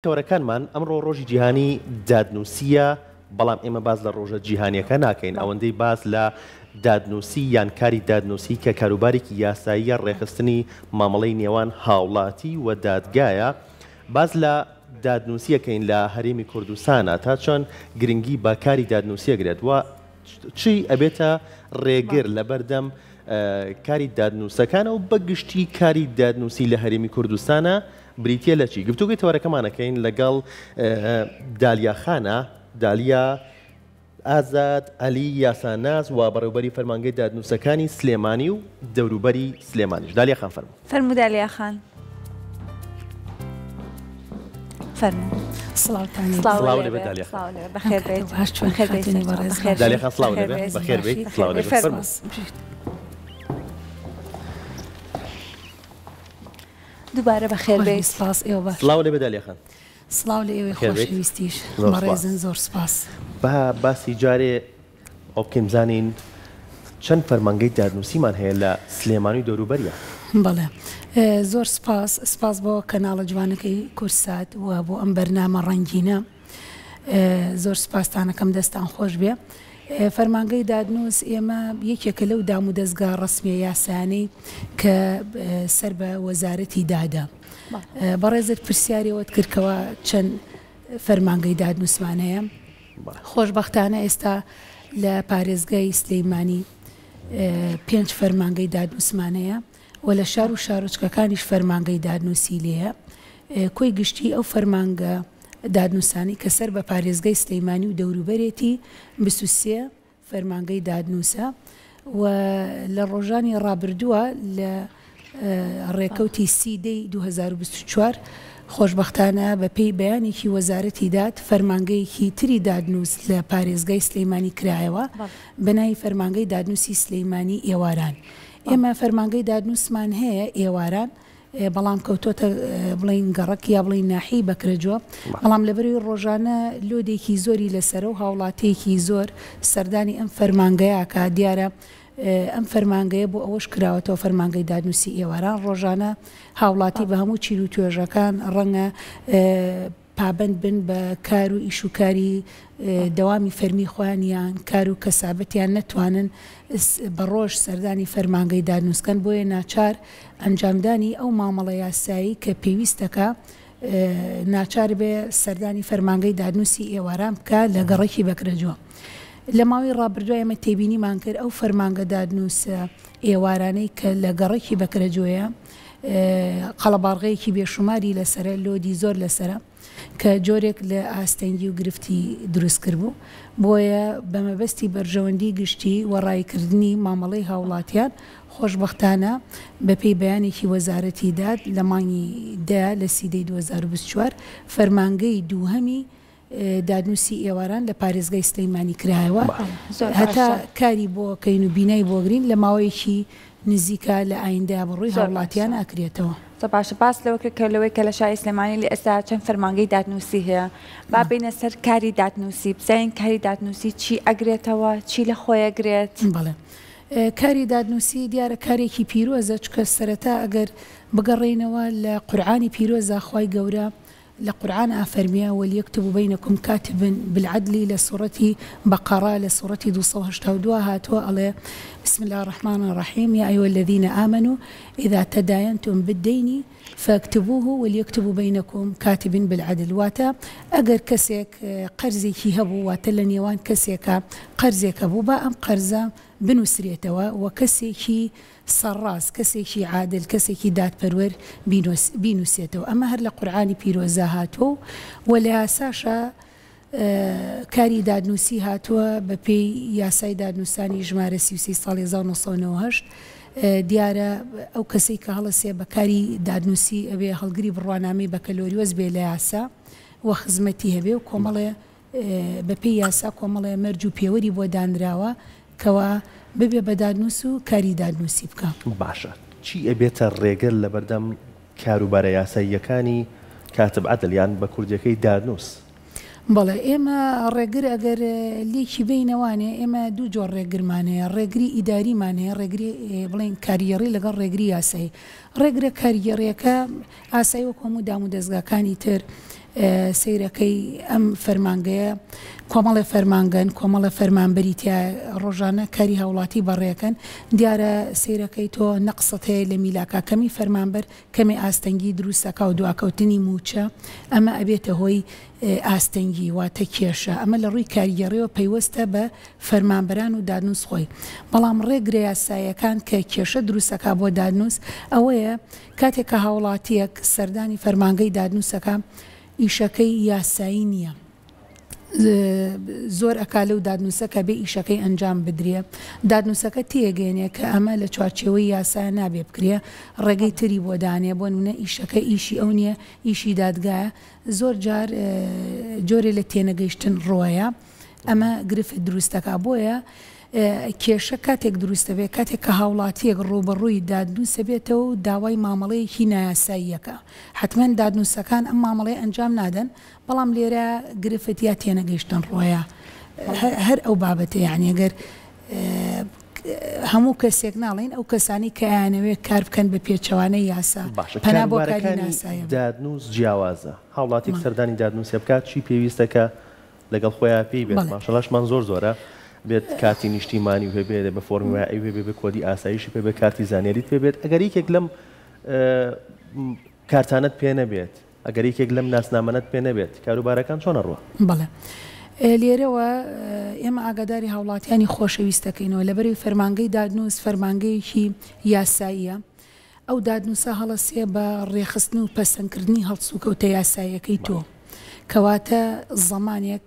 تەوەرەکانمان، ئەمڕۆ ڕۆژی جیهانی دادنووسییە، بەڵام ئێمە باس لە ڕۆژە جیهانییەکە ناکەین، ئەوەندەی باس لە دادنووسی یان کاری دادنووسی کە کاروبارێکی یاساییە، ڕێکخستنی مامەڵەی نێوان هاوڵاتی و دادگایە، باس لە دادنووسی ئەکەین لە هەرێمی کوردستانا تا چەند گرنگی بە کاری دادنووسی ئەگرێت و چی ئەبێتە ڕێگر لەبەردەم کاری دادنووسەکانە و بە گشتی کاری دادنووسی لە هەرێمی کوردستانا بریتیە لە چی؟ گفتوگۆی تەوەرەکەمان ئەکەین لەگەڵ دالیا خانە، دالیا ئازاد عەلی یاساناس و بەڕێوبەری فەرمانگەی دادنووسەکانی سلێمانی و دەوروبەری سلێمانیش. دالیا خان فەرموو. فەرموو دالیا خان. فەرموو. سڵاوتان لێ. سڵاو لێ بێت دالیا خان. سڵاو لێ بێت. بەخێر بێیت. باش چۆن بەخێر بێیت خاتوونی بەڕێز. بەخێر دالیا خان سڵاو لێ بێت. بێت. بەخێر بێیت. سڵاو لێ بێت. فەرموو. دووبارە بەخێر بێیت. سپاس ئێوە باش. سڵاو لێ بێ دالیا خان. سڵاو لە ئێوەی خۆشەویستیش بەڕێزن زۆر سپاس. با باسی جارێ ئەوە بکەین بزانین چەند فەرمانگەی دادنووسیمان هەیە لە سلێمانی و دەوروبەریا؟ بەڵێ زۆر سپاس، سپاس بۆ کەناڵە جوانەکەی کوردسات و بۆ ئەم بەرنامە ڕەنگینە. زۆر سپاستانەکەم دەستان خۆش بێ. فەرمانگەی دادنووس ئێمە یەکێکە لەو دامودەزگا ڕەسمیە یاسایانەی کە سەر بە وەزارەتی دادە. بەڕێزت پرسیاری ئەوەت کرد کەوا چەند فەرمانگەی دادنووسمان هەیە. خۆشبەختانە ئێستا لە پارێزگای سلەیمانی پێنج فەرمانگەی دادنووسمان هەیە. و لە شار و شارۆچکەکانیش فەرمانگەی دادنووسی لێیە، کۆی گشتیی ئەو فەرمانگە دادنووسانەی کە سەر بە پارێزگای سلەیمانی و دەوروبەرێتی 23 فەرمانگەی دادنووسە و لە ڕۆژانی ڕابردووە لە ڕێکەوتی سی دەی 2024 خۆشبەختانە بە پێی بەیانێکی وەزارەتی داد فەرمانگەیەکی تری دادنووس لە پارێزگای سلەیمانی کرایەوە بە ناوی فەرمانگەی دادنووسی سلەیمانی ئێواران. ئێمە فەرمانگەی دادنووسمان هەیە ئێواران، بەڵام کەوتۆتە بڵێین گەڕەک یا بڵێین ناحیەی بەکرەجۆ، بەڵام لەبەرئەوەی ڕۆژانە لۆدێکی زۆری لەسەرە و هاوڵاتییەکی زۆر سەردانی ئەم فەرمانگەیە ئەکا، دیارە ئەم فەرمانگەیە بۆ ئەوەش کراوەتەوە فەرمانگەی دادنووسی ئێواران ڕۆژانە هاوڵاتی بە هەموو چین و توێژەکان ڕەنگە پابەند بن بە کار و ئیش و کاری دەوامی فەرمی خۆیان یان کار و کەسابەتیان نەتوانن بە ڕۆژ سەردانی فەرمانگەی دادنووس کەن بۆیە ناچار ئەنجامدانی ئەو مامەڵە یاسایی کە پێویستەکە ناچار بێ سەردانی فەرمانگەی دادنووسی ئێواران بکا لە گەڕەکی بەکرەجۆ. لە ماوەی ڕابردووە ئێمە تێبینیمان کرد ئەو فەرمانگە دادنووسە ئێوارانەی کە لە گەڕەکی بەکرەجۆیە قەڵەباڵغەیەکی بێشوماری لەسەرە، لۆدی زۆر لەسەرە، کە جۆرێک لە ئاستەنگی و گرفتی دروست کردبوو، بۆیە بە مەبەستی بەرژەوەندی گشتی و ڕاییکردنی مامەڵەی هاوڵاتیان، خۆشبەختانە بەپێی بەیانێکی وەزارەتی داد لە مانگی دە لە سی دەی 2024 فەرمانگەی دووهەمی دادنووسی ئێواران لە پارێزگای سلەیمانی کرایەوە هەتا کاری بۆ کەین و بینای بۆ گرین لە ماوەیەکی نزیکا لە ئایندەیا بە ڕووی هاوڵاتیان ئەکرێتەوە. زۆر باشە باس لەوە کرد کە لەوەی کە لە شاری سلێمانی لە ئێستا چەند فەرمانگەی دادنووسی هەیە با بێینە سەر کاری دادنووسی بزانین کاری دادنووسی چی ئەگرێتەوە چی لە خۆی ئەگرێت؟ بەڵێ کاری دادنووسی دیارە کارێکی پیرۆزە چونکە سەرەتا ئەگەر بگەڕێینەوە لە قورعانی پیرۆزا خوای گەورە لە قورعان ئافەرموێ، ولیکتب بینکم کاتب بالعدل لە سوڕەتی بەقەڕە لە سوڕەتی 282 هاتووە ئەڵێ، بسم اللە الرحمن الرحیم یا ایها الذین آمنوا اذا تداینتم بالدین فاکتبوه ولیکتب بینکم کاتب بالعدل واتە، ئەگەر کەسێک قەرزێکی هەبوو واتە لە نێوان کەسێکا قەرزێک هەبوو با ئەم قەرزە بنوسرێتەوە وە کەسێکی سەرڕاست، کەسێکی عادل، کەسێکی دادپەروەر بینوسێتەوە. ئەمە هەر لە قورعانی پیرۆزدا هاتووە و وە لە یاساشا کاری دادنووسی هاتووە بە پێی یاسای دادنووسانی ژمارە 33 ساڵی 1998 دیارە ئەو کەسەی کە هەڵەسێ بە کاری دادنووسی ئەبێ هەڵگری بڕوانامەی بەکەلۆریۆس بێ لە یاسا و خزمەتی هەبێ و کۆمەڵێ بەپێی یاسا کۆمەڵێ مەرج و پێوەری بۆ دانراوە کەوا ببێ بە دادنووس و کاری دادنووسی بکا. باشە چی ئەبێتە ڕێگر لەبەردەم کاروبارە یاساییەکانی کاتب عەدل یان بە کوردیەکەی دادنووس؟ بەڵێ ئێمە ڕێگر ئەگەر لێکی بێینەوانێ ئێمە دوو جۆر ڕێگرمان هەیە ڕێگری ئیداریمان هەیە ڕێگری بڵێین کارگێڕی لەگەڵ ڕێگری یاسایی ڕێگرە کارگێڕیەکە ئاسایی وەکو هەموو دامودەزگاکانی تر. سەیرەکەی ئەم فەرمانگەیە کۆمەڵێ فەرمانگەن، کۆمەڵێ فەرمانبەری تیایە ڕۆژانە کاری هاوڵاتی بەڕێکەن، دیارە سەیرەکەی تۆ نەقست هەیە لە میلاکا کەمی فەرمانبەر کەمێ ئاستەنگی دروستەکا و دواکەوتنی مووچە ئەمە ئەبێتە هۆی ئاستەنگی واتە کێشە ئەمە لە ڕووی کارگێڕیەوە پەیوەستە بە فەرمانبەران و دادنووس خۆی بەڵام ڕێگرە یاساییەکان کە کێشە دروستەکا بۆ دادنووس ئەوەیە کاتێک کە هاوڵاتییەک سەردانی فەرمانگەی دادنووسەکە ئیشەکەی یاسایی نییە زۆر ئەکا لەو دادنووسە کە بێ ئیشەکەی ئەنجام بدرێ دادنووسەکە تێگەێنێ کە ئەمە لە چوارچێوەی یاسا نابێ بکرێ ڕێگەی تری بۆ دانێ بۆ نمونە ئیشەکە ئیشی ئەو نییە ئیشی دادگایە زۆر جار جۆرێ لە تێنەگەیشتن ڕۆیە ئەمە گرفت دروست دەکا بۆیە کێشە کاتێک دروست دەبێت کاتێک کە هاوڵاتیەک ڕووبەڕووی دادنووس دەبێتەوە و داوای مامەڵەیەکی نایاساییەکە حتمما دادنووسەکان ئەم مامەڵەیە ئەنجام نادەن بەڵام لێرە گرفت یا تێنەگەیشتن ڕۆیە هەر ئەو بابەتە یعنی گەر هەموو کەسێک ناڵێین ئەو کەسانەی کە ئەیانەوێت کار بکەن بە پێچەوانەی یاسا باشە پەنا بۆ کاری کاروبارەکانی ناسایە بەن. دادنووس جیاوازە هاوڵاتیک بەڵێ. سەردانی دادنووسێ بکات چی پێویستە کە لەگەڵ خۆیا پێی بێت بەڵێ. ماشەڵاشمان زۆر زۆرە بێت کارتی نیشتیمانی و هەبێ بە فۆرمی وای ئەوی هەبێ بێ کۆدی ئاسایشی پێ بێ کارتی زانیاریت پێ بێت ئەگەر یەکێک لەم کارتانەت پێ نەبێت ئەگەر یەکێک لەم ناسنامانەت پێ نەبێت کاروبارەکان چۆن ئەڕوا؟ بەڵێ. لێرەوە ئێمە ئاگاداری هاوڵاتیانی خۆشەویست دەکەینەوە، لەبەرئەوەی فەرمانگەی دادنووس فەرمانگەیەکی یاساییە، ئەو دادنووسە هەڵەسێ بە ڕێکخستن و پەسەندکردنی هەڵسوکەوتە یاساییەکەی تۆ، کەواتە زەمانێک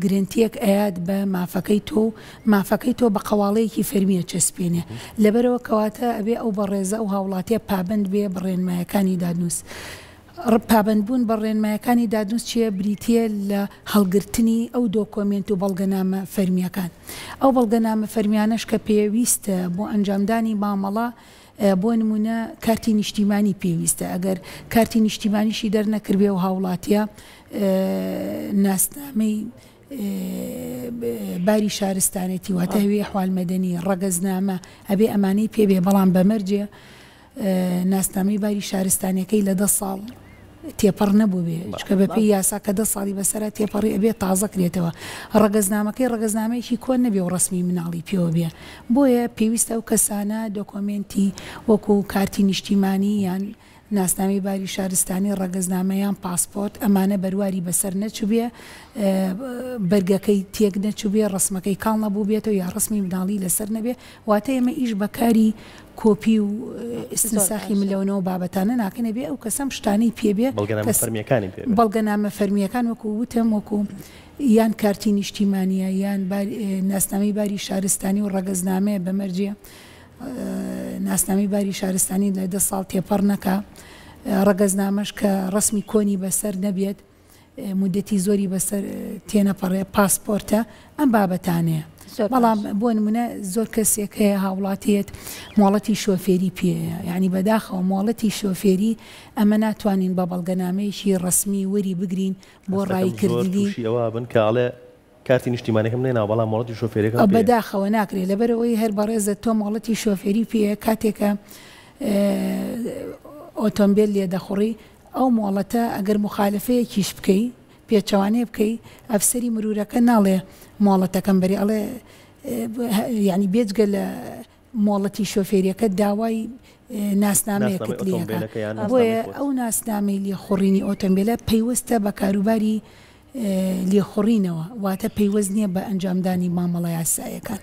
گرنتیەک ئەیات بە مافەکەی تۆ و مافەکەی تۆ بە قەواڵەیەکی فەرمی ئەچەسپێنێ، لەبەرئەوە کەواتە ئەبێ ئەو بەڕێزە ئەو هاوڵاتیە پابەند بێ بە ڕێنمایەکانی دادنووس. پابەندبوون بە ڕێنمایەکانی دادنووس چیە؟ بریتیە لە هەڵگرتنی ئەو دۆکۆمێنت و بەڵگەنامە فەرمیەکان. ئەو بەڵگەنامە فەرمیانەش کە پێویستە بۆ ئەنجامدانی مامەڵە، بۆ نموونە کارتی نیشتیمانی پێویستە، ئەگەر کارتی نیشتیمانیشی دەرنەکردبێ ئەو هاوڵاتیە ناسنامەی باری شارستانێتی واتە هەوی ئەحوال مەدەنی، ڕەگەزنامە، ئەبێ ئەمانەی پێ بێ، بەڵام بە مەرجێ ناسنامەی باری شارستانیەکەی لە دە ساڵ تێپەڕ نەبووبێ، چونکە بەپێی یاسا کە دە ساڵی بەسەرا تێپەڕی ئەبێ تازە کرێتەوە، ڕەگەزنامەکەی ڕەگەزنامەیەکی کۆن نەبێ و ڕەسمی مناڵی پێوە بێ، بۆیە پێویستە ئەو کەسانە دۆکۆمێنتی وەکو کارتی نیشتیمانی یان ناسنامەی باری شارستانی، ڕەگەزنامە یان پاسپۆرت ئەمانە بەرواری بەسەر نەچوبێ، بەرگەکەی تێک نەچوبێ، ڕەسمەکەی کاڵ نەبووبێتەوە یا ڕەسمی مناڵی لەسەر نەبێ، واتە ئێمە ئیش بە کاری کۆپی و ئیستنساخی ملەونەوە بابەتانە ناکەین، ئەبێ ئەو کەسەم شتانەی پێ بێ، بەڵگەنامە فەرمییەکانی پێ بێ. بەڵگەنامە فەرمییەکان وەکو وتم وەکو یان کارتی نیشتیمانییە یان ناسنامەی باری شارستانی و ڕەگەزنامەیە بە مەرجێ ناسنامەی باری شارستانی لە دە ساڵ تێپەڕ نەکا، ڕەگەزنامەش کە ڕەسمی کۆنی بەسەر نەبێت مودەتی زۆری بەسەر تێنەپەڕێ، پاسپۆرتە، ئەم بابەتانەیە. بەڵام بۆ نمونە زۆر کەسێک هەیە هاوڵاتیەت مۆڵەتی شۆفێری پێیە، یانی بەداخەوە مۆڵەتی شۆفێری ئەمە ناتوانین بە بەڵگەنامەیەکی ڕەسمی وەری بگرین بۆ ڕاییکردنی. زۆر توشی ئەوە بن کە ئەڵێ کارتی نیشتیمانیەکەم نەهێناوە بەڵام مۆڵەتی شۆفێریەکەم پێیە. بەداخەوە ناکرێ لەبەرئەوەی هەر بەڕێزت تۆ مۆڵەتی شۆفێری پێیە کاتێکە ئۆتۆمبێل لێدەخوڕی ئەو مۆڵەتە ئەگەر موخالەفەیەکیش بکەی پێچەوانەیە بکەی ئەفسەری مرورەکە ناڵێ مۆڵەتەکەم بەرێ ئەڵێ یانی بێجگە لە مۆڵەتی شۆفێریەکە داوای ناسنامەیەکت ناسنامەی لێ ئەکا ئۆتۆمبێلەکە یان ناسنامەی بۆیە خۆت. ئەو ناسنامەی لێخوڕینی ئۆتۆمبێلە پەیوەستە بە کاروباری لێخوڕینەوە واتە پەیوەست نیە بە ئەنجامدانی مامەڵە یاسایەکان.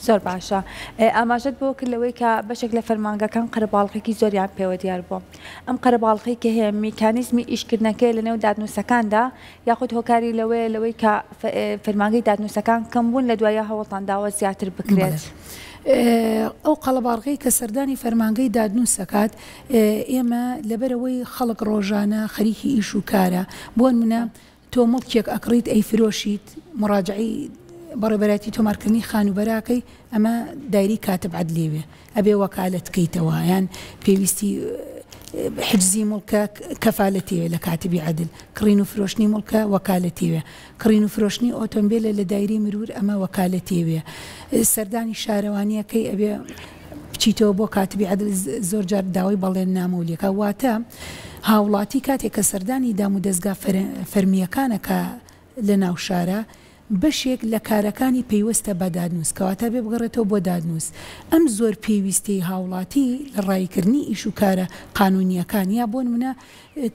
زۆر باشە ئاماژەت بەوە کرد لەوەی کە بەشێک لە فەرمانگەکان قەرەباڵغێکی زۆریان پێوە دیار بووە ئەم قەرەباڵغەی کە هەیە میکانیزمی ئیشکردنەکەی لەنێو دادنووسەکاندا یاخود هۆکاری لەوەیە لەوەی کە فەرمانگەی دادنووسەکان کەم بوون لە دواییا هەوڵتان داوە زیاتر بکرێت؟ ئەو قەڵەباڵغەی کە سەردانی فەرمانگەی دادنووس ئەکات ئێمە لەبەرئەوەی خەڵک ڕۆژانە خەریکی ئیش و کارە بۆنمونە تۆ موڵکێک ئەکڕیت ئەیفرۆشیت مڕاجەعەی بەڕێوبەرایەتی تۆمارکردنی خانووبەرە ئەکەی ئەمە دایرەی کاتب عەدلی بێ ئەبێ وەکالەت کەیتەوە یان پێویستی حجزی موڵکە کەفالەتی وێ لە کاتبی عەدل کڕین و فرۆشتنی موڵکە وەکالەتی وێ کڕین و فرۆشتنی ئۆتۆمبێلە لە دایرەی مرور ئەمە وەکالەتی وێ سەردانی شارەوانیەکەی ئەبێ بچیتەوە بۆ کاتبی عەدل زۆر جار داوای بەڵێننامەو لێکا واتە. هاوڵاتی کاتێک کە سەردانی دامودەزگا فەرمییەکان ئەکا لە ناو شارا، بەشێک لە کارەکانی پەیوەستە بە دادنووس، کەواتە ئەبێ بگەڕێتەوە بۆ دادنووس. ئەم زۆر پێویستیەی هاوڵاتی لە ڕاییکردنی ئیش و کارە قانوونییەکان یا بۆ نموونە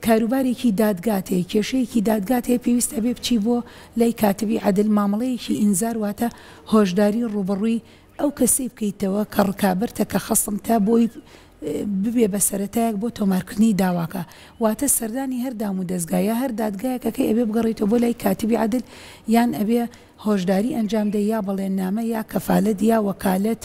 کاروبارێکی دادگات هەیە، کێشەیەکی دادگات هەیە پێویستە ئەبێ بچی بۆ لای کاتبی عەدل مامەڵەیەکی ئینزار واتە هۆشداری ڕووبەڕووی ئەو کەسەی بکەیتەوە کە ڕکابەرتە کە خەسمتە بۆی ببێ بە سەرەتایەک بۆ تۆمارکردنی داواکە واتە سەردانی هەر دامودەزگا یا هەر دادگایەک ئەکەی ئەبێ بگەڕێیتەوە بۆ لای کاتبی عەدل یان ئەبێ هۆشداری ئەنجام دەی یا بەڵێننامە یا کەفالەت یا وەکالەت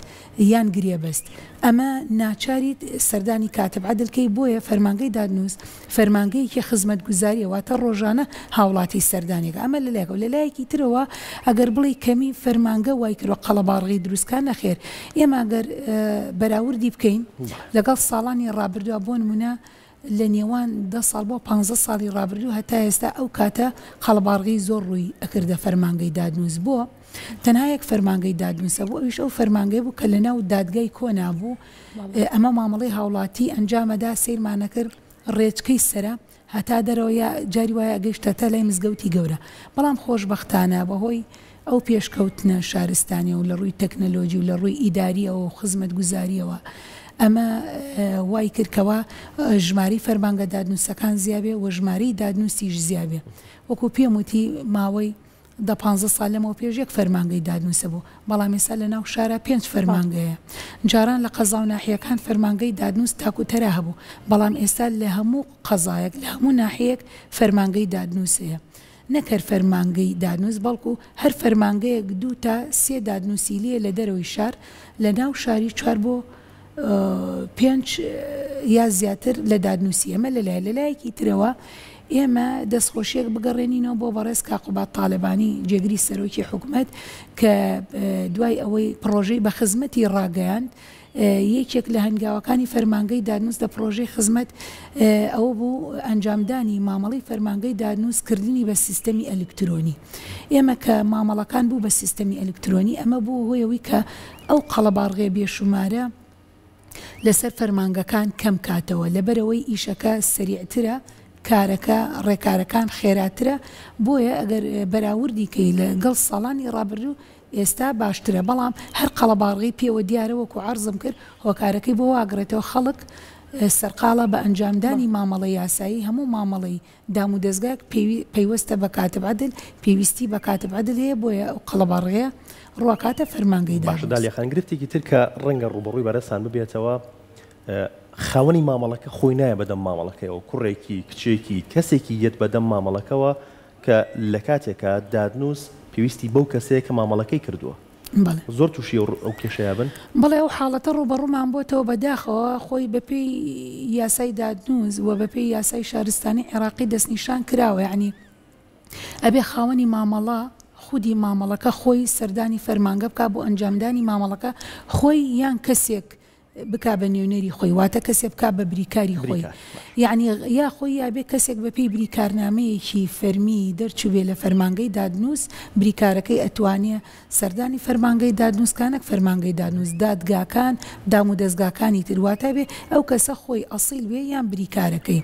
یان گرێبەست ئەمە ناچاریت سەردانی کاتب عەدل کەی بۆیە فەرمانگەی دادنووس فەرمانگەیەکی خزمەتگوزاریە واتە ڕۆژانە هاوڵاتی سەردانێکە ئەمە لەلایەکەوە لەلایەکی ترەوە ئەگەر بڵێی کەمی فەرمانگە وای کردوە قەڵەباڵغی دروست کا نەخێر ئێمە ئەگەر بەراوردی بکەین لەگەڵ ساڵانی ڕابردوە بۆ نمونە لە نێوان دە ساڵ بۆ پانزە ساڵی ڕابردوو هەتا ئێستا ئەو کاتە قەڵەباڵغی زۆر ڕووی ئەکردە فەرمانگەی دادنووس بۆ تەنها یەک فەرمانگەی دادنووس هەبوو ئەویش ئەو فەرمانگەیە بوو کە لەناو دادگای کۆنا بوو ئەمە مامەڵەی هاوڵاتی ئەنجامەدا سەیرمانەکرد ڕێچکەی سەرە هەتا دەرەوە یا جاری وایە ئەگەیشتە تا لای مزگەوتی گەورە بەڵام خۆشبەختانە بەهۆی ئەو پێشکەوتنە شارستانیە و لە ڕووی تەکنەلۆجی و لە ڕووی ئیداریەوە و خزمەتگوزاریەوە ئەمە وای کرد کەوا ژمارەی فەرمانگە دادنووسەکان زیابێ و ژمارەی دادنووسیش زیابێ وەکو پێم وتی ماوەی دە پانزە ساڵ لەمەو پێش یەک فەرمانگەی دادنووس هەبوو، بەڵام ئێستا لە ناو شارا پێنج فەرمانگەیە. جاران لە قەزا و ناحیەکان فەرمانگەی دادنووس تاک و تەرا هەبوو، بەڵام ئێستا لە هەموو قەزایەک، لە هەموو ناحیەیەک فەرمانگەی دادنووس هەیە. نەک هەر فەرمانگەی دادنووس، بەڵکو هەر فەرمانگەیەک دوو تا سێ دادنووسی لێیە لە دەرەوەی شار، لە ناو شاریش چوار بۆ پێنج یا زیاتر لە دادنووسی ئەمە لەلایە لەلایەکی ترەوە ئێمە دەستخۆشیەک بگەڕێنینەوە بۆ بەڕێز کاک قوباد تاڵەبانی جێگری سەرۆکی حکومەت کە دوای ئەوەی پڕۆژەی بە خزمەتی ڕاگەیاند یەکێک لە هەنگاوەکانی فەرمانگەی دادنووس لە پڕۆژەی خزمەت ئەوە بوو ئەنجامدانی مامەڵەی فەرمانگەی دادنووس کردنی بە سیستەمی ئەلکترۆنی ئێمە کە مامەڵەکان بوو بە سیستەمی ئەلکترۆنی ئەمە بوو هۆی ئەوەی کە ئەو قەڵەباڵغیە بێشومارە لەسەر فەرمانگەکان کەم کاتەوە لەبەرئەوەی ئیشەکە سەریعترە کارەکە ڕێکارەکان خێراترە بۆیە ئەگەر بەراوردی کەی لە گەڵ ساڵانی ڕابردوو ئێستا باشترە بەڵام هەر قەڵەباڵغی پێوە دیارە وەکو عەرزم کرد هۆکارەکەی بۆ واگڕێتەوە خەڵک سەرقاڵە بە ئەنجامدانی مامەڵەی یاسایی هەموو مامەڵەی دامودەزگایەک پەیوەستە بە کاتب عەدل، پێویستی بە کاتب عەدل هەیە، بۆیە ئەو قەڵەباڕغەیە ڕووئەکاتە فەرمانگەی باشە دادنووس. دالیا خان گرفتێکی تر کە ڕەنگە ڕووبەڕووی بەرێزتان ببێتەوە خاوەنی مامەڵەکە خۆی نایە بەدەم مامەڵەکەیەوە کوڕێکی کچێکی کەسێکی یەت بەدەم مامەڵەکەوە کە لە کاتێکا دادنووس پێویستی بەو کەسەیە کە مامەڵەکەی کردووە. بەڵێ. زۆر تووشی ئەو کێشەیە بن؟ بەڵێ ئەو حاڵەتە ڕووبەڕوومان بۆتەوە بەداخەوە خۆی بەپێی یاسای دادنووس و بەپێی یاسای شارستانی عێراقی دەستنیشان کراوە یەعنی ئەبێ خاوەنی مامەڵە خودی مامەڵەکە خۆی سەردانی فەرمانگە بکا بۆ ئەنجامدانی مامەڵەکە خۆی یان کەسێک بکا بە نوێنەری خۆی واتە کەسێ بکا بە بریکاری خۆی یەعنی یا خۆی یا بێ کەسێک بە پێی بریکارنامەیەکی فەرمی دەرچووبێ لە فەرمانگەی دادنووس بریکارەکەی ئەتوانێ سەردانی فەرمانگەی دادنووس کا نەک فەرمانگەی دادنووس دادگاکان دامودەزگاکانی تر واتە بێ ئەو کەسە خۆی ئەسیل بێ یان بریکارەکەی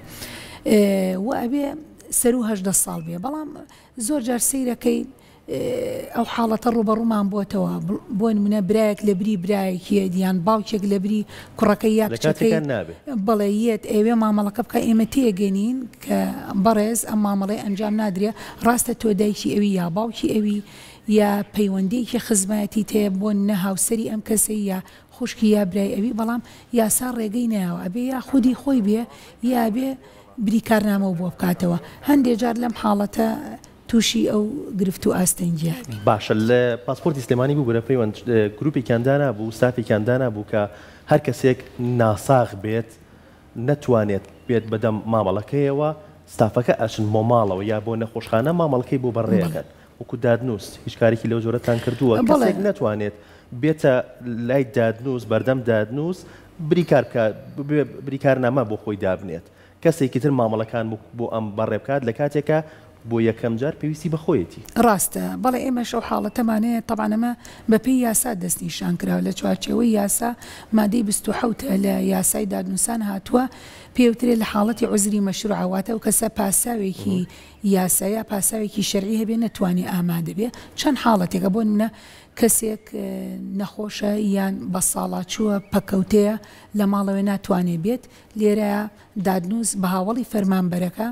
و ئەبێ سەروو 18 ساڵ بێ بەڵام زۆر جار سەیرەکەی ئەو حاڵەتە ڕووبەڕوومان بۆتەوە، بۆ نمونە برایەک لە بری برایەک یەت یان باوکێک لە بری کوڕەکەی یا لە کچەکەی کاتێکا نابێ. بەڵێ یەت ئەیەوێ مامەڵەکە بکا ئێمە تێگەنین کە بەڕێز ئەم مامەڵەی ئەنجام نادرێ ڕاستە تۆ دایکی ئەوی یا باوکی ئەوی یا پەیوەندیەکی خزمایەتیت هەیە بۆ نمونە هاوسەری ئەم کەسەی یا خوشکی یا برای ئەوی بەڵام یاسا ڕێگەی نەیاوە ئەبێ یا خودی خۆی بێ یا ئەبێ بریکارنامەو بۆ بکاتەوە هەندێ جار لەم حاڵەتە توشی ئەو گرفت و ئاستەنگیە بین. باشە لە پاسپۆرتی سلێمانی ببورە پەیوەند گروپێکیان دانابوو ستافێکیان دانابوو کە هەر کەسێک ناساغ بێت نەتوانێت بێت بەدەم مامەڵەکەیەوە ستافەکە ئەچن بۆ ماڵەوە یا بۆ نەخۆشخانە مامەڵەکەی بۆ بەڕێ ئەکەن وەکو دادنووس هیچ کارێکی لەو جۆرەتان کردووە کەسێک نەتوانێت بێتە لای دادنووس بەردەم دادنووس بریکار بکات بریکارنامە بۆ خۆی دابنێت کەسێکی تر مامەڵەکان بۆ ئەم بەڕێ بکات لە کاتێکا. بۆ یەکەم جار پێویستی بە خۆیەتی. ڕاستە، بەڵێ ئێمەش ئەو حاڵەتەمان هەیە، تەبعەن ئەمە بەپێی یاسا دەستنیشان کراوە، لە چوارچێوەی یاسا مادەی 27 لە یاسای دادنووسان هاتووە، پێی وترێ لە حاڵەتی عوزری مەشروعە، واتە ئەو کەسە پاساوێکی یاسایی یا پاساوێکی شەرعی هەبێ نەتوانێ ئامادە بێ، چەند حاڵەتێکە بۆ نمونە کەسێک نەخۆشە یان بەساڵاچووە پەکەوتەیە لە ماڵەوە ناتوانێ بێت، لێرە دادنووس بە هاوەڵی فەرمانبەرەکە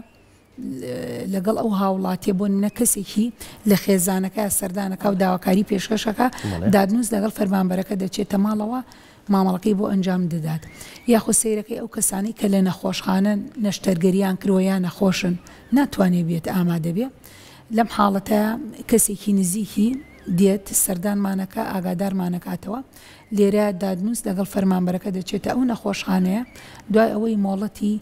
لەگەڵ ئەو هاوڵاتیە بۆ نمونە کەسێکی لە خێزانەکە سەردانەکە و داواکاری پێشکەشەکە دادنووس لەگەڵ فەرمانبەرەکە دەچێتە ماڵەوە مامەڵەکەی بۆ ئەنجام دەدات یاخود سەیرەکەی ئەو کەسانەی کە لە نەخۆشخانەن نەشتەرگەریان کردوە یا نەخۆشن ناتوانێ بێت ئامادە بێ لەم حاڵەتە کەسێکی نزیکی دێت سەردانمانەکە ئاگادارمانەکاتەوە لێرە دادنووس لەگەڵ فەرمانبەرەکە دەچێتە ئەو نەخۆشخانەیە دوای ئەوەی مۆڵەتی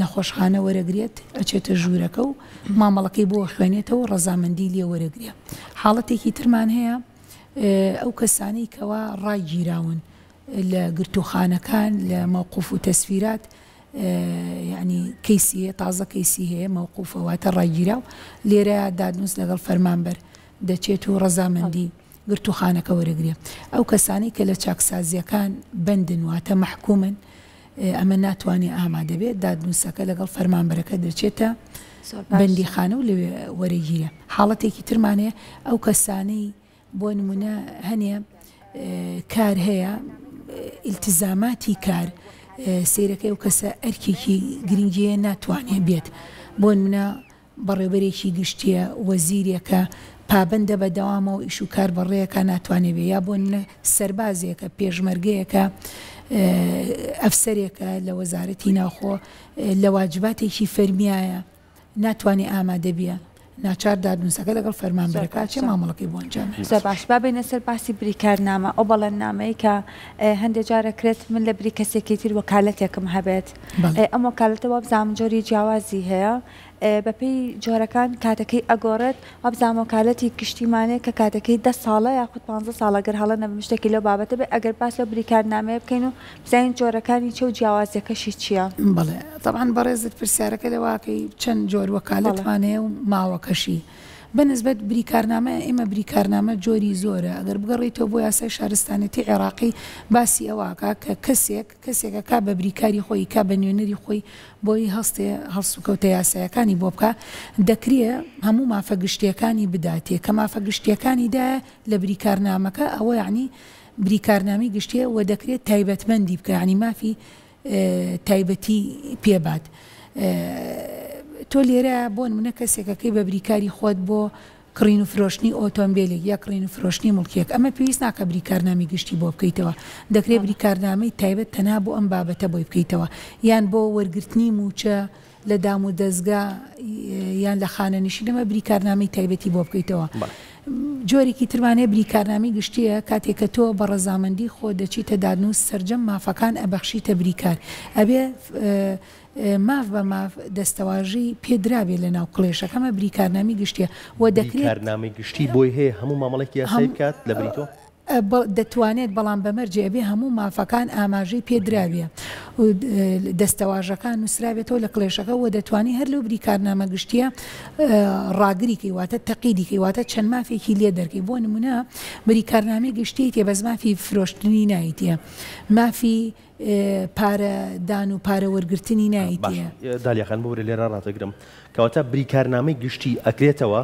نەخۆشخانە وەرەگرێت ئەچێتە ژوورەکە و مامەڵەکەی بۆ خوێنێتەوە و ڕەزامەندی لێ وەرەگرێ حاڵەتێکی ترمان هەیە ئەو کەسانەی کەوا ڕاگیراون لە گرتووخانەکان لە مەوقوف و تەسفیرات یعنی کەیسی هەیە تازە کەیسی هەیە مەوقوفە واتە ڕاگیراو لێرە دادنووس لەگەڵ فەرمانبەر دەچێت و ڕەزامەندی گرتووخانەکە وەرەگرێ ئەو کەسانەی کە لە چاکسازیەکان بەندن واتە مەحکومن ئەمە ناتوانێ ئامادە بێت دادنووسەکە لەگەڵ فەرمانبەرەکە دەچێتە بەندیخانە و لەوێ وەرەگیرێ. حاڵەتێکی ترمان هەیە ئەو کەسانەی بۆ نمونە هەنێ کار هەیە ئیلتزاماتی کار سەیرەکەی ئەو کەسە ئەرکێکی گرنگی هەیە ناتوانێ بێت بۆ نمونە بەڕێوبەرێکی گشتیە، وەزیرێکە، پابەندە بە دەوامەوە ئیش و کار بەڕێکا ناتوانێ بێ، یا بۆ نمونە سەربازێکە، پێشمەرگەیەکە، ئەفسەرێکە لە وەزارەتی ناوخۆ لە واجباتێکی فەرمیایە ناتوانێ ئامادە بیە، ناچار دادنووسەکە لەگەڵ فەرمانبەرەکە ئەچێ مامەڵەکەی بۆ ئەنجام ئەدات. زۆر باش با بێینە سەر باسی بریکارنامە، ئەو بەڵێننامەی کە هەندێ جار ئەکرێت من لە بری کەسێکی تر وەکالەتێکم هەبێت، ئەم وەکالەتە وابزانم جۆری جیاوازی هەیە، بەپێی جۆرەکان کاتەکەی ئەگۆڕێت، وابزانم وەکالەتی گشتیمان هەیە کە کاتەکەی دە ساڵە یاخود پانزە ساڵە گەر هەڵە نەبم شتێکی لەو بابەتە بێت، ئەگەر باس لەو بریکارنامەیە بکەین و بزانین جۆرەکانی چیە و جیاوازیەکەشی چیە؟ بەڵێ تەبعەن بەڕێزت پرسیارەکە لەوەکەی چەند جۆر وەکالەتمان هەیە و ماوەکەشی بە نسبەت بریکارنامە ئێمە بریکارنامە جۆری زۆرە ئەگەر بگەڕێیتەوە بۆ یاسای شارستانێتی عێراقی باسی ئەوە ئەکا کە کەسێک کەسێک ئەکا بە بریکاری خۆی کا بە نوێنەری خۆی بۆی هەستێ هەڵسوکەوتە یاسایەکانی بۆ بکا دەکرێ هەموو مافە گشتیەکانی بداتێ کە مافە گشتیەکانی دایە لە بریکارنامەکە ئەوە یەعنی بریکارنامەی گشتیە وە دەکرێت تایبەتمەندی بکا یەعنی مافی تایبەتی پێ بات تۆ لێرە بۆ نمونە کەسێکەکەی بە بریکاری خۆت بۆ کڕین و فرۆشتنی ئۆتۆمبیلێک یا کڕین و فرۆشتنی موڵکێک ئەمە پێویست ناکە بریکارنامەی گشتی بۆ بکەیتەوە دەکرێت بریکارنامەی تایبەت تەنها بۆ ئەم بابەتە بۆی بکەیتەوە یان بۆ وەرگرتنی مووچە لە دام و دەزگا یان لە خانەنشین ئەمە بریکارنامەی تایبەتی بۆ بکەیتەوە. جۆرێکی ترمان هەیە بریکارنامەی گشتییە کاتێک کە تۆ بە ڕەزامەندی خۆت دەچیتە دادنووس سەرجەم مافەکان ئەبەخشیتە بریکار ئەبێ ماف بە ماف دەستەواژەی پێ درابێ لە ناو کڵێشەکە ئەمە بریکارنامەی گشتییە و دەکرێت بریکارنامەی گشتی بۆی هەیە هەموو مامەڵەیەکی یاسایی بکات لە بری تۆ؟ دەتوانێت بەڵام بە مەرجێ ئەبێ هەموو مافەکان ئاماژەی پێ دراویە و دەستەواژەکان نووسرابێتەوە لە کڵێشەکە و دەتوانی هەر لەو بریکارنامە گشتیە ڕاگری کەی واتە تەقیدی کەی واتە چەند مافێکی لێ دەرکەی بۆ نمونە بریکارنامەی گشتی تێ بەس مافی فرۆشتنی نایتێ مافی پارە دان و پارە وەرگرتنی نایتێ. دالیا خان ببورە لێرە ڕاتەگرم کەواتە بریکارنامەی گشتی ئەکرێتەوە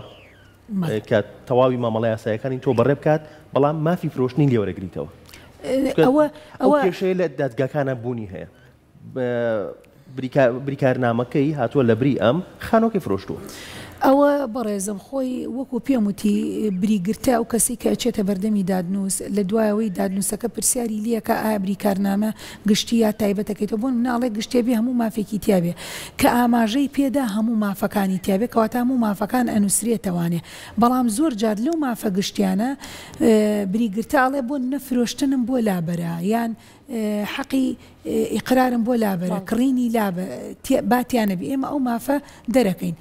کە تەواوی مامەڵە یاسایەکانی تۆ بەڕێ بکات بەڵام مافی فرۆشتنی لێ وەرەگریتەوە. ئەوە ئەو کێشەیە لە دادگاکانە بوونی هەیە. بریکارنامەکەی هاتووە لە بری ئەم خانووەکەی فرۆشتووە. ئەوە بەڕێزم خۆی وەکو پێم وتی بریگرتە ئەو کەسەی کە ئەچێتە بەردەمی دادنووس لە دوایەوەی دادنووسەکە پرسیاری لێکا ئایا بریکارنامە گشتی یا تایبەتەکەیتەوە بۆ نمونە ئەڵێ گشتیە بێ هەموو مافێکی تیا بێ کە ئاماژەی پێدا هەموو مافەکانی تیا بێ کەواتە هەموو مافەکان ئەنوسرێتەوانێ بەڵام زۆر جار لەو مافە گشتیانە بریگرتە ئەڵێ بۆ نمونە فرۆشتنم بۆ لابەرە یان حەقی ئیقرارم بۆ لابەرە کڕینی لابە با تیا نەبی ئێمە ئەو مافە دەرەکەین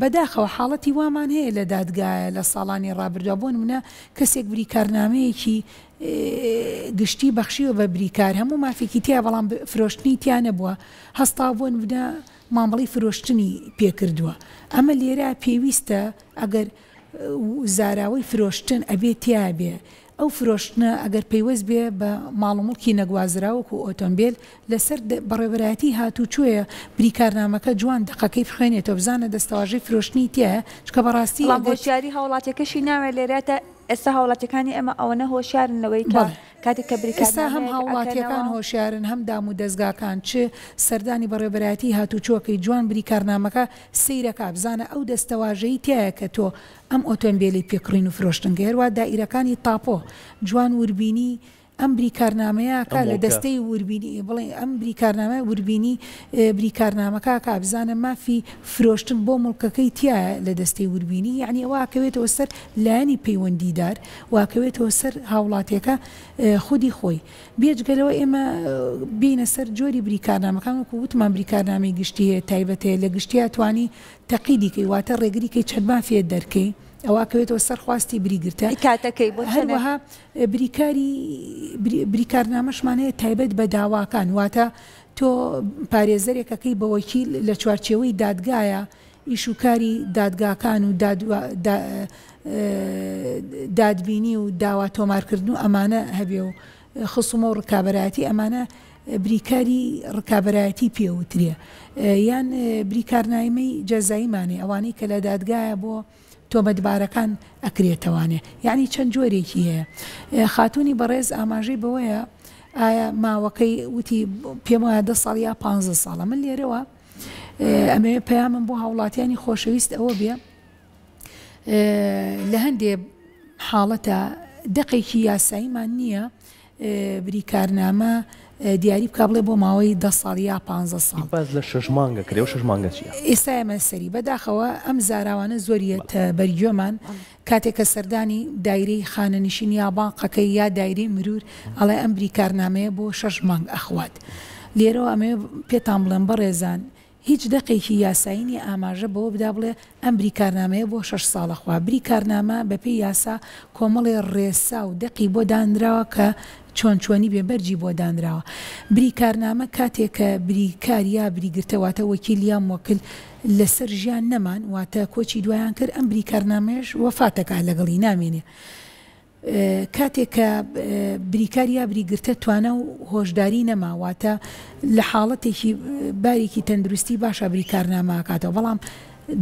بەداخەوە حاڵەتی وامان هەیە لە دادگایە لە ساڵانی ڕابردووە بۆ نمونە کەسێک بریکارنامەیەکی گشتی بەخشیوە بە بریکار هەموو مافێکی تیا بەڵام فرۆشتنی تیا نەبووە هەستا بۆ نمونە. مامەڵەی فرۆشتنی پێ کردووە ئەمە لێرە پێویستە ئەگەر زاراوەی فرۆشتن ئەبێ تیا بێ ئەو فرۆشتنە ئەگەر پەیوەست بێ بە ماڵ و موڵکی نەگوازراو وەکو ئۆتۆمبێل لەسەر بەڕێوەبەرایەتی هاتووچۆیە بریکارنامەکە جوان دەقەکەی بخوێنێتەوە بزانە دەستەواژەی فرۆشتنی تیایە چونکە بەڕاستی بەڵام ئەگەر هۆشیاری هاوڵاتیەکەشی ناوێ لێرە تا ئێستا هاوڵاتیەکانی ئێمە ئەوەنە هۆشیارن لەوەی کە بەڵێ کاتێک کە ئێستا هەم بریکارنامەیەک هاوڵاتیەکان ئەکەنەوە. هۆشیارن هەم دام و دەزگاکان چ سەردانی بەڕێوەبەرایەتی هاتووچۆکەی جوان بریکارنامەکە سەیرەکا بزانە ئەو دەستەواژەی تیایە کە تۆ ئەم ئۆتۆمبێلەی پێ کڕین و فرۆشتن گەر وا دائیرەکانی تاپۆ جوان وربینی ئەم بریکارنامەیە ئەم کا لە موڵکە. دەستەی وربینی بڵێ ئەم بریکارنامە وربینی بریکارنامەکە کا بزانە مافی فرۆشتن بۆ موڵکەکەی تیایە لە دەستەی وربینی یەعنی ئەوە ئەکەوێتەوە سەر لایەنی پەیوەندیدار و ئەکەوێتەوە سەر هاوڵاتیەکە خودی خۆی بێجگە لەوە ئێمە بێینە سەر جۆری بریکارنامەکان وەکو وتمان بریکارنامەی گشتی هەیە تایبەت هەیە لە گشتیا توانی تەقیدی کەی واتە ڕێگری کەی چەند مافێ دەرکەی ئەوە ئەکەوێتەوە سەر خواستی بریگرتە کاتەکەی بۆ چەنێک. هەروەها بریکاری بریکارنامەشمان هەیە تایبەت بە داواکان واتە تۆ پارێزەرێک ئەکەی بە وەکیل لە چوارچێوەی دادگایە ئیش و کاری دادگاکان و دادبینی و داوا تۆمارکردن و ئەمانە هەبێ و خسومە و ڕکابەرایەتی ئەمانە بریکاری ڕکابەرایەتی پێ وترێ یان بریکارنایمەی جەزاییمان هەیە ئەوانەی کە لە دادگایە بۆ تۆمەتبارەکان ئەکرێتەوانێ یانی چەند جۆرێکی هەیە خاتوونی بەڕێز ئاماژەی بەوەیە ئایا ماوەکەی وتی پێم وایە دە ساڵ یا پانزە ساڵە من لێرەوە ئەمەوێ پەیامم بۆ هاوڵاتیانی خۆشەویست ئەوە بێ لە هەندێ حاڵەتە دەقێکی یاساییمان نییە بریکارنامە دیاری بکا بڵێ بۆ ماوەی دە ساڵ یا پانزە ساڵ. باس لە شەش مانگە کرێ ئەو شەش مانگە چیە؟ ئێستا ئێمە سەری. بەداخەوە ئەم زاراوانە زۆر یەتە بەرگوێمان کاتێک کە سەردانی دایرەی خانەنشین یا بانقەکەی یا دایرەی مرور ئەڵێ ئەم بریکارنامەیە بۆ شەش مانگ ئەخوات. لێرەوە ئەمەوێ پێتان بڵێم بەڕێزان هیچ دەقێکی یاسایی نیە ئاماژە بەوە بدا بڵێ ئەم بریکارنامەیە بۆ شەش ساڵە خوا بریکارنامە بەپێی یاسا کۆمەڵێ ڕێسا و دەقی بۆ دانراوە کە چۆن چۆنی بێ مەرجی بۆ دانراوە بریکارنامە کاتێ کە بریکار یا بریگرتە واتە وەکیل یا موەکل لەسەر ژیان نەمان واتە کۆچی دوایان کرد ئەم بریکارنامەیەش وەفاتەکا لەگەڵی نامێنێ کاتێک کە بریکار یا بریگرتە توانا و هۆشداری نەما واتە لە حاڵەتێکی بارێکی تەندروستی باشە بریکارنامە ئەکاتەوە بەڵام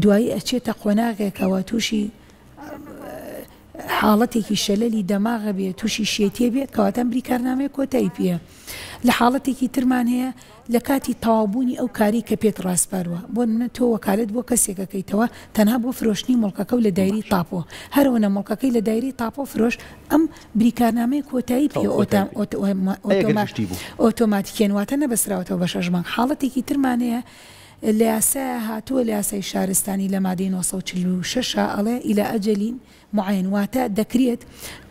دوایی ئەچێتە قۆناغێکەوە تووشی حاڵەتێکی شەلەلی دەماغە بێ تووشی شێتیە بێ کەواتە ئەم بریکارنامەیە کۆتایی پێیە لە حاڵەتێکی ترمان هەیە لە کاتی تەواوبوونی ئەو کارەی کە پێت ڕاسپاروە، بۆ نمونە تۆ وەکالەت بۆ کەسێک ئەکەیتەوە تەنها بۆ فرۆشتنی موڵکەکە و لە دایرەی تاپۆ، هەرئەوەنە موڵکەکەی لە دایرەی تاپۆ فرۆشت ئەم بریکارنامەیە کۆتایی پێ ئۆتۆماتیکیەن واتە نەبەستراوەتەوە بە شەش مانگ. حاڵەتێکی ترمان هەیە لە یاسایا هاتووە لە یاسای شارستانی لە مادەی 946 ئەڵێ الی اجل معین، واتە دەکرێت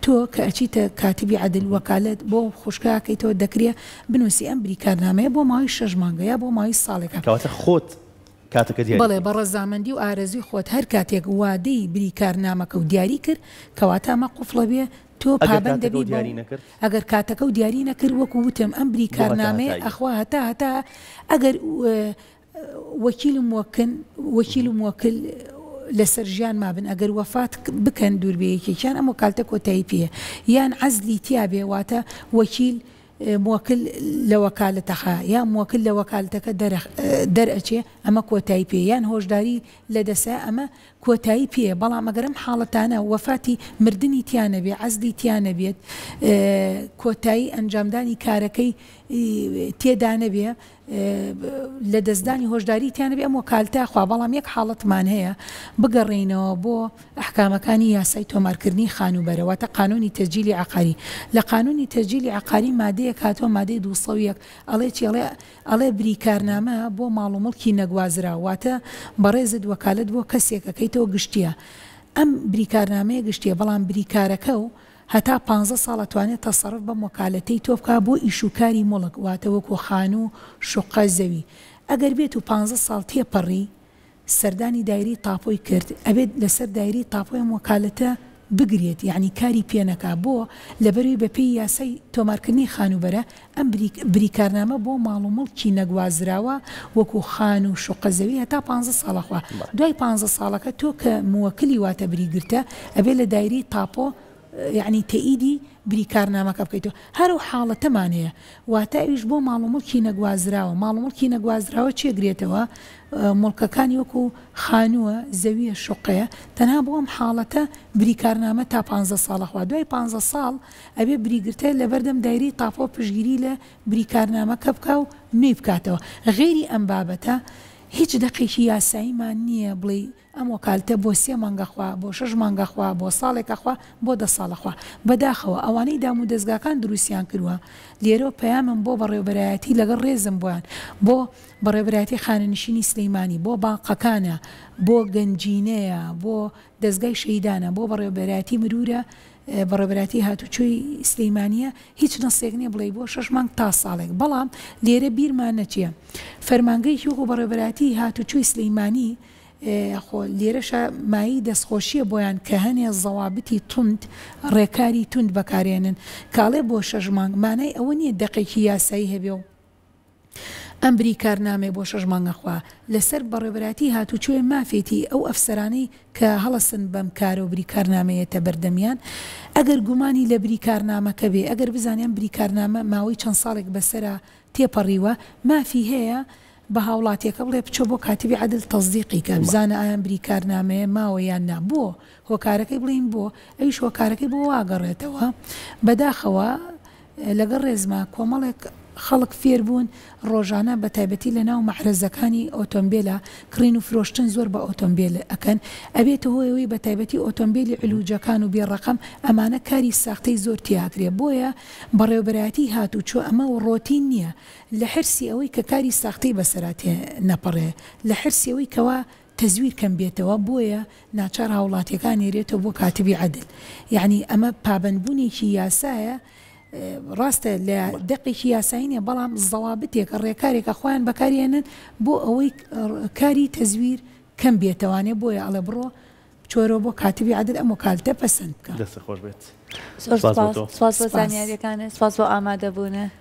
تۆ کە ئەچیتە کاتبی عەدل وەکالەت بۆ خوشکە ئەکەیتەوە دەکرێ بنوسی ئەم بریکارنامەیە بۆ ماوەی شەش مانگە یا بۆ ماوەی ساڵێکە. کەواتە خۆت کاتەکە دیاری بەڵێ بکەیت. بە ڕەزامەندی و ئارەزوی خۆت هەر کاتێک وادەی بریکارنامەکەو دیاری کرد کەواتە ئەمە قوفڵە بێ تۆ ئەگەر پابەند کاتەکەو دەبی بەو دیاری نەکرد؟ ئەگەر کاتەکەو دیاری نەکرد وەکو وتم ئەم بۆ هەتا بریکارنامەیە هەتاییە. ئەخوا هەتا هەتا ئەگەر وەکیل و موەکن، وەکیل و موەکل لەسەر ژیان مابن ئەگەر وەفات بکەن دوور بێ یەکێکیان ئەم وەکالتە کۆتایی پێیە یان عەزلی تیا بێ واتە وەکیل موەکل لە وەکالتەخا یا موەکل لە وەکالتەکە دەرئەچێ ئەمە کۆتایی پێ یان هۆشداری لە دەسە ئەمە کۆتایی پێیە بەڵام ئەگەر ئەم حاڵەتانە وەفاتی مردنی تیا نەبێ عەزلی تیا نەبێت کۆتایی ئەنجامدانی کارەکەی تێدا نەبێ لەدەستدانی هۆشداری تیا نەبێ ئەم وەکالتە خوا بەڵام یەک حاڵەتمان هەیە بگەڕێینەوە بۆ ئەحکامەکانی یاسای تۆمارکردنی خانووبەرە واتە قانونی تەسجیلی عەقاری لە قانونی تەسجیلی عەقاری مادەیەک هاتووە مادەی 201 ئەڵێ چی ئەڵێ ئەڵێ بریکارنامە بۆ ماڵ و مڵکی نەگوازراو واتە بەڕێزت وەکالەت بۆ کەسێک ئەکەیتەوە گشتیە ئەم بریکارنامەیە گشتیە بەڵام بریکارەکە و هەتا پانزە ساڵ ئەتوانێ تەسەڕف بەم وەکالەتەی تۆ بکا بۆ ئیش و کاری موڵک واتە وەکو خانوو شوقە زەوی ئەگەر بێت و پانزە ساڵ تێپەڕی سەردانی دایرەی تاپۆی کرد ئەبێت لەسەر دایرەی تاپۆی ئەم وەکالەتە. بگرێت یەعنی کاری پێ نەکا بۆ؟ لەبەرئەوەی بەپێی یاسای تۆمارکردنی خانووبەرە ئەم بریکارنامە بۆ ماڵ و موڵکی نەگوازراوە وەکو خانوو شوقە زەوی هەتا پانزە ساڵ ئەخوا دوای پانزە ساڵەکە تۆ کە موەکلی واتە بریگرتە ئەبێ لە دایرەی تاپۆ یەعنی تەئیدی بریکارنامەکە بکەیتەوە هەر ئەو حاڵەتەمان هەیە واتە ئەویش بۆ ماڵ و موڵکی نەگوازراوە ماڵ و موڵکی نەگوازراوە چێ گرێتەوە موڵکەکانی وەکو خانووە زەویە شوقەیە تەنها بۆ ئەم حاڵەتە بریکارنامە تا پانزە ساڵ ئەخوا دوای پانزە ساڵ ئەبێ بریگرتە لەبەردەم دایرەی تاپۆ پشتگیری لە بریکارنامەکە بکا و نوێی بکاتەوە غەیری ئەم بابەتە هیچ دەقێکی یاساییمان نییە بڵێی ئەم وەکالتە بۆ سێ مانگ ئەخوا، بۆ شەش مانگ ئەخوا، بۆ ساڵێک ئەخوا، بۆ دە ساڵ ئەخوا. بەداخەوە ئەوانەی دامودەزگاکان دروستیان کردوە، لێرەوە پەیامم بۆ بەڕێوەبەرایەتی لەگەڵ ڕێزم بۆیان، بۆ بەڕێوەبەرایەتی خانەنشینی سلیمانی، بۆ بانقەکانە، بۆ گەنجینەیە، بۆ دەزگای شەهیدانە، بۆ بەڕێوەبەرایەتی مرورە، بەڕێوەبەرایەتی هاتوچۆی سلیمانیە، هیچ نەسێک نیە بڵێی بۆ شەش مانگ تا ساڵێک، بەڵام لێرە بیرمان نەچێ فەرمانگەیەکی وەکو بەڕێوەبەرایەتی هاتوچۆی سلیمانی خۆ لێرەشا مایەی دەستخۆشیە بۆیان کە هەنێ زەوابتی توند ڕێکاری توند بەکارێنن کە ئەڵێ بۆ شەش مانگ مانای ئەوە نیە دەقێکی یاسایی هەبێ و ئەم بریکارنامەیە بۆ شەش مانگ ئەخوا لەسەر بەڕێوبەرایەتی هاتوچۆیە مافێتی ئەو ئەفسەرانەی کە هەڵەسن بەم کارە و بریکارنامەیەتە بەردەمیان ئەگەر گومانی لە بریکارنامەکە بێ ئەگەر بزانێ ئەم بریکارنامە ماوەی چەند ساڵێک بەسەرا تێپەڕیوە مافی هەیە بە هاوڵاتیەکە بڵێ بچۆ بۆ کاتبی عەدل تەسدیقی کە بزانە ئایا ئەم بریکارنامەیە ماوە یان نا بۆ هۆکارەکەی بڵێین بۆ ئەویش هۆکارەکەی بۆ واگەڕێتەوە بەداخەوە لەگەڵ ڕێزما کۆمەڵێک خەڵک فێر بوون ڕۆژانە بە تایبەتی لە ناو مەعرەزەکانی ئۆتۆمبێلا کڕین و فرۆشتن زۆر بە ئۆتۆمبێل ئەکەن ئەبێتە هۆی ئەوەی بە تایبەتی ئۆتۆمبێلی علوجەکان و بێ ڕەقەم ئەمانە کاری ساختەی زۆر تیاکرێ بۆیە بەڕێوبەرایەتی هاتوچۆ ئەمە ڕۆتین نیە لە حرسی ئەوەی کە کاری ساختەی بەسەرا تێ نەپەڕێ، لە حرسی ئەوەی کەوا تەزویر کەم بێتەوە، بۆیە ناچار هاوڵاتیەکان نێرێتەوە بۆ کاتبی عەدل. یەعنی ئەمە پابەندبوونێکی یاسایە، ڕاستە لە دەقێکی یاسایی نیە، بەڵام زەوابتێکە، ڕێکارێکە خۆیان بەکاری ئەنن بۆ ئەوەی کاری تەزویر کەم بێتەوانێ، بۆیە ئەڵێ بڕۆ بچۆرەوە بۆ کاتبی عەدل ئەم وەکالتە پەسەند بکە. دەستت خۆش بێت. زۆر سوپاس بۆ تۆ. سوپاس بۆ زانیاریەکانت سوپاس بۆ ئامادەبوونت.